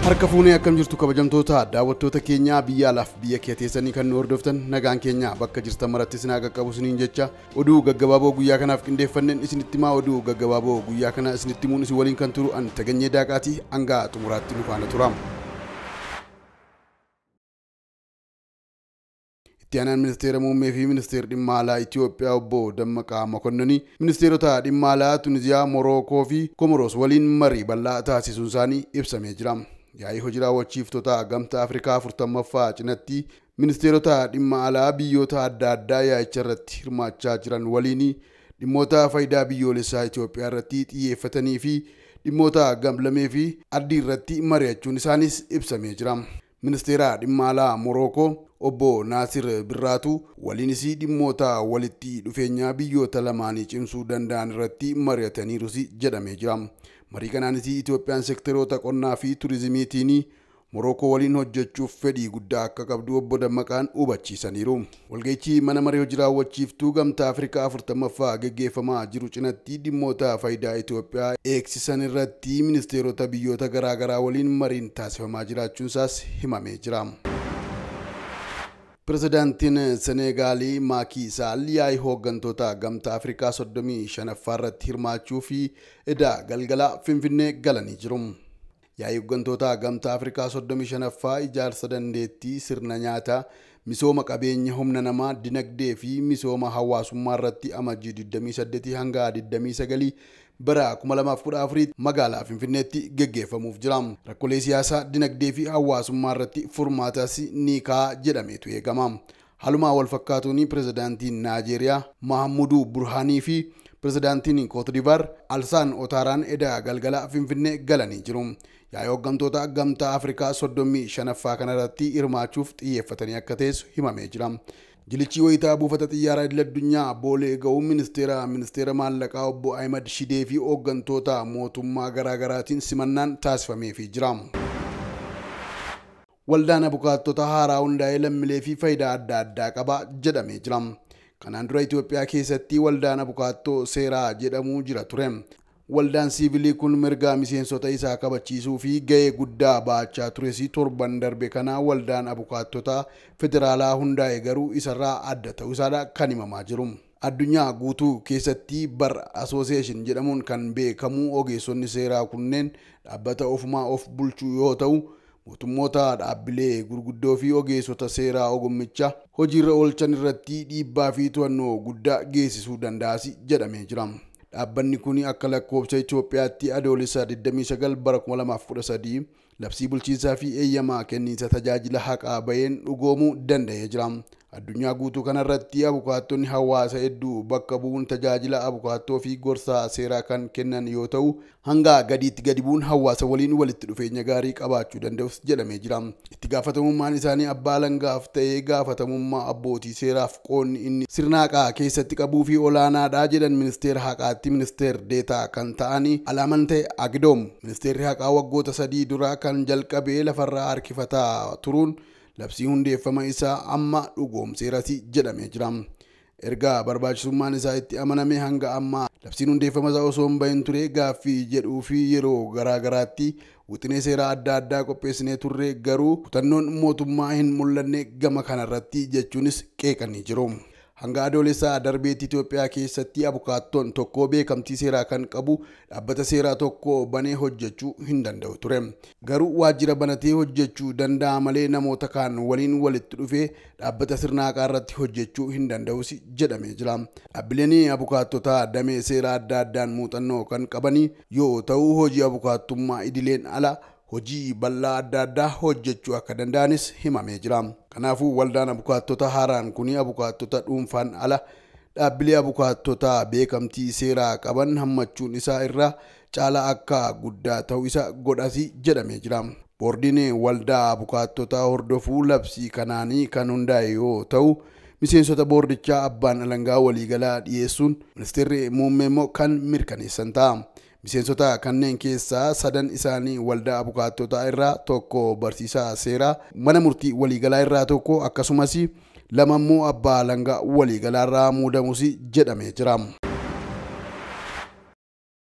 Harka fuunee akkam jirtu kabajamtoota daawwattoota keenyaa biyya alaaf biyya keessanii kan nu hordoftan nagaan keenya bakka jirtan maratti isin haa qaqqabu isiniin jecha oduu gaggabaaboo guyyaa kanaaf qindeeffanneen isinitti himaa. Oduu gaggabaaboo guyyaa kana isinitti himuun isin waliin kan turu an Taganyee Daaqaatii hanga xumuraatti nu faana tura. Itti aanaan ministeera muummee fi ministeerri dhimma alaa Itoophiyaa obbo Dammaqaa Mokonnon ministeerota dhimma alaa Tuniziyaa, Morookoo fi Komoroos waliin marii bal'aa taasisuun isaanii ibsamee jira. Yaa'ii hojii raawwachiiftota gamtaa Afrikaa 40ffaa cinatti ministeerota dhimma alaa biyyoota adda addaa yaa'icha irratti hirmaachaa jiran waliin dhimmoota faayidaa biyyoolessaa Itoophiyaa irratti xiyyeeffatanii fi dhimmoota gamlamee fi ardii irratti mari'achuun isaanis ibsamee jira. Ministeera dhimma alaa Morookoo obbo Naasir Birraatu waliinis dhimmoota walitti dhufeenya biyyoota lamaanii cimsuu danda'an irratti mari'ataniirus jedhamee jira. Marii kanaanis Itoophiyaan seektaroota qonnaa fi turizimiitiin Morookoo waliin hojjechuuf fedhii guddaa akka qabdu obbo Dammaqaan hubachiisaniiru. Walga'ichi mana maree hojii raawwachiiftuu gamtaa Afrikaa 40ffaa geggeeffamaa jiru cinatti dhimmoota faayidaa Itoophiyaa eegsisan irratti ministeerota biyyoota garaagaraa waliin mariin taasifamaa jiraachuun isaas himamee jira. Pirezidaantiin Senegaalii Maakii Saal yaa'ii hooggantoota gamtaa Afrikaa 35ffaa irratti hirmaachuu fi edaa galgala Finfinnee galanii jiru. Yaa'ii hooggantoota gamtaa Afrikaa 35ffaa ijaarsa dandeettii sirna nyaataa, misooma qabeenya humna namaa, dinagdee fi misooma hawaasummaa irratti amajjii 28 hanga 29 bara 2014 magaalaa Finfinneetti geggeeffamuuf jira. Rakkoolee siyaasaa, dinagdee fi hawaasummaa irratti furmaatas ni kaa'a jedhameetu eegama. Haaluma wal fakkaatuun pirezidaantiin Naajeeriyaa Mahammuduu Burhaanii fi pirezidaantiin Kootidivaar Alsaan Otaaraan edaa galgala Finfinnee galanii jiru. Yaa'ii hooggantoota gamtaa Afrikaa 35ffaa kanarratti hirmaachuuf xiyyeeffatanii akka ta'es himamee jira. Jilichi wayitaa buufata xiyyaaraa idil addunyaa Boolee ga'uun ministeera maallaqaa obbo Ahimad Shidee fi hooggantoota mootummaa garaagaraatiin simannaan taasifameefii jira. Waldaan abukaattota haaraa hundaa'ee lammiilee fi faayidaa adda addaa qaba jedhamee jira. Kanaan dura Itoophiyaa keessatti waldaan abukaattoo seeraa jedhamu jira ture. Waldaan siivilii kun mirga miseensota isaa kabachiisuu fi ga'ee guddaa baachaa tures torban darbe kana waldaan abukaattota federaalaa hundaa'e garuu isarraa adda ta'uu isaadha kan himamaa jiru. Addunyaa guutuu keessatti Bar Association jedhamuun kan beekamu ogeessonni seeraa kunneen dhaabbata ofumaa of bulchuu yoo ta'u mootummoota dhaabbilee gurguddoo fi ogeessota seeraa ogummicha hojiirra oolchan irratti dhiibbaa fi to'annoo guddaa geessisuu danda'as jedhamee jira. Dhaabbanni kun akka lakkoofsa Itoophiyaatti adoolessa 29 bara 2013 labsii bulchiinsaa fi eeyyamaa kenniinsa tajaajila haqaa baheen dhugoomuu danda'ee jira. Addunyaa guutuu kanarratti abukaattonni hawaasa hedduu bakka bu'uun tajaajila abukaattoo fi gorsaa seeraa kan kennan yoo ta'u hanga gadiitti gadi bu'uun hawaasa waliin walitti dhufeenya gaarii qabaachuu danda'us jedhamee jira. Itti gaafatamummaan isaanii abbaa alangaaf ta'ee gaafatamummaa abbootii seeraaf qoonni inni sirna haqaa keessatti qabuu fi olaanaadha jedhan ministeera haqaatti ministeer deetaa kan ta'an Alaamantee Agidoom. Ministeerri haqaa waggoota 3 dura kan jalqabee lafarraa harkifataa turuun labsii hundeeffama isaa amma dhugoomseerasi jedhamee jira. Erga barbaachisummaan isaa itti amaname hanga ammaa labsiin hundeeffama isaa osoo hin bahin ture gaaffii jedhuu fi yeroo garaagaraatti wixinee seeraa adda addaa qopheessinee turre garuu kutannoon mootummaa hin mul'anne gama kanarratti jechuunis qeeqanii jiru. Hanga adoolessaa darbeetti Itoophiyaa keessatti abukaattoon tokko beekamtii seeraa kan qabu dhaabbata seeraa tokko banee hojjechuu hin danda'u ture. Garuu waajjira banatee hojjechuu danda'a malee namoota kaan waliin walitti dhufee dhaabbata sirna haqaa irratti hojjechuu hin danda'us jedhamee jira. Dhaabbileen abukaattotaa damee seeraa adda addaan muuxannoo kan qabanii yoo ta'u hojii abukaattummaa idileen ala hojii bal'aa adda addaa hojjechuu akka danda'anis himamee jira. Kanaafuu waldaan abukaattota haaraan kun abukaattota dhuunfaan ala dhaabbilee abukaattota beekamtii seeraa qaban hammachuun isaa irraa caalaa akka guddaa ta'uu isa godhasi jedhamee jira. Boordiin waldaa abukaattotaa hordofuu labsii kanaanii kan hundaa'e yoo ta'u miseensota boordichaa abbaan alangaa waliigalaa dhiyeessuun ministeerri muummee immoo kan mirkaneessan ta'a. Miseensota kanneen keessaa sadan isaanii waldaa abukaattotaa irraa tokko barsiisaa seeraa mana murtii waliigalaa irraa tokko akkasumas lama immoo abbaa alangaa waliigalaa irraa muudamus jedhamee jira.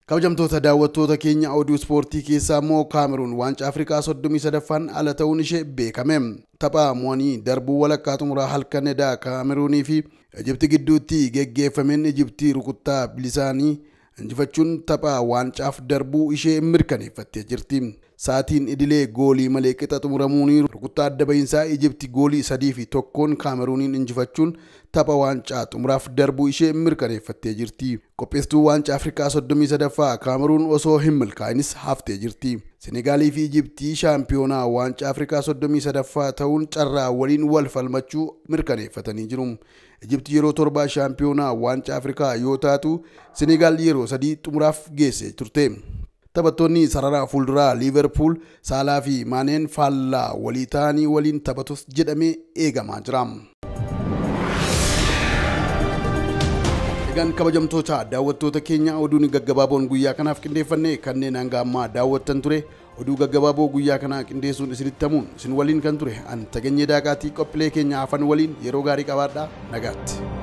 Kabajamtoota daawwattoota keenya, oduu ispoortii keessaa immoo Kaameruun waancaa Afrikaa 33ffaan ala ta'uun ishee beekame. Tapha mo'anii darbuu walakkaa xumuraa halkan edaa Kaameruunii fi Ijipti gidduutti geggeeffameen Ijiptii rukuttaa bilisaanii injifachuun tapha waancaaf darbuu ishee mirkaneeffattee jirti. Sa'aatiin idilee goolii malee qixa xumuramuun rukuttaa adda bahiinsaa Ijipti goolii 3-1 Kaameruuniin injifachuun tapha waancaa xumuraaf darbuu ishee mirkaneeffattee jirti. Qopheessituu waancaa Afrikaa 33ffaa Kaameruun osoo hin milkaa'inis haftee jirti. Senegaalii fi Ijiptii shaampiyoonaa waancaa Afrikaa 33ffaa ta'uun carraa waliin wal falmachuu mirkaneeffatanii jiru. Ijipti yeroo 7 shaampiyoonaa waancaa Afrikaa yoo taatu, Senegaal yeroo 3 xumuraaf geessee turte. Taphattoonni sarara fuulduraa Liiverpuul Saalaa fi Maaneen faallaa walii ta'anii waliin taphatus jedhamee eegamaa jira. Egaan kabajamtoota daawwattoota keenya, oduun gaggabaaboon guyyaa kanaaf qindeeffanne kanneen hanga ammaa daawwattan ture. Oduu gaggabaaboo guyyaa kanaa qindeessuun isinitti hamuun isin waliin kan ture an Taganyee Daaqaatii. Qophiilee keenya hafan waliin yeroo gaarii qabaadhaa, nagaatti.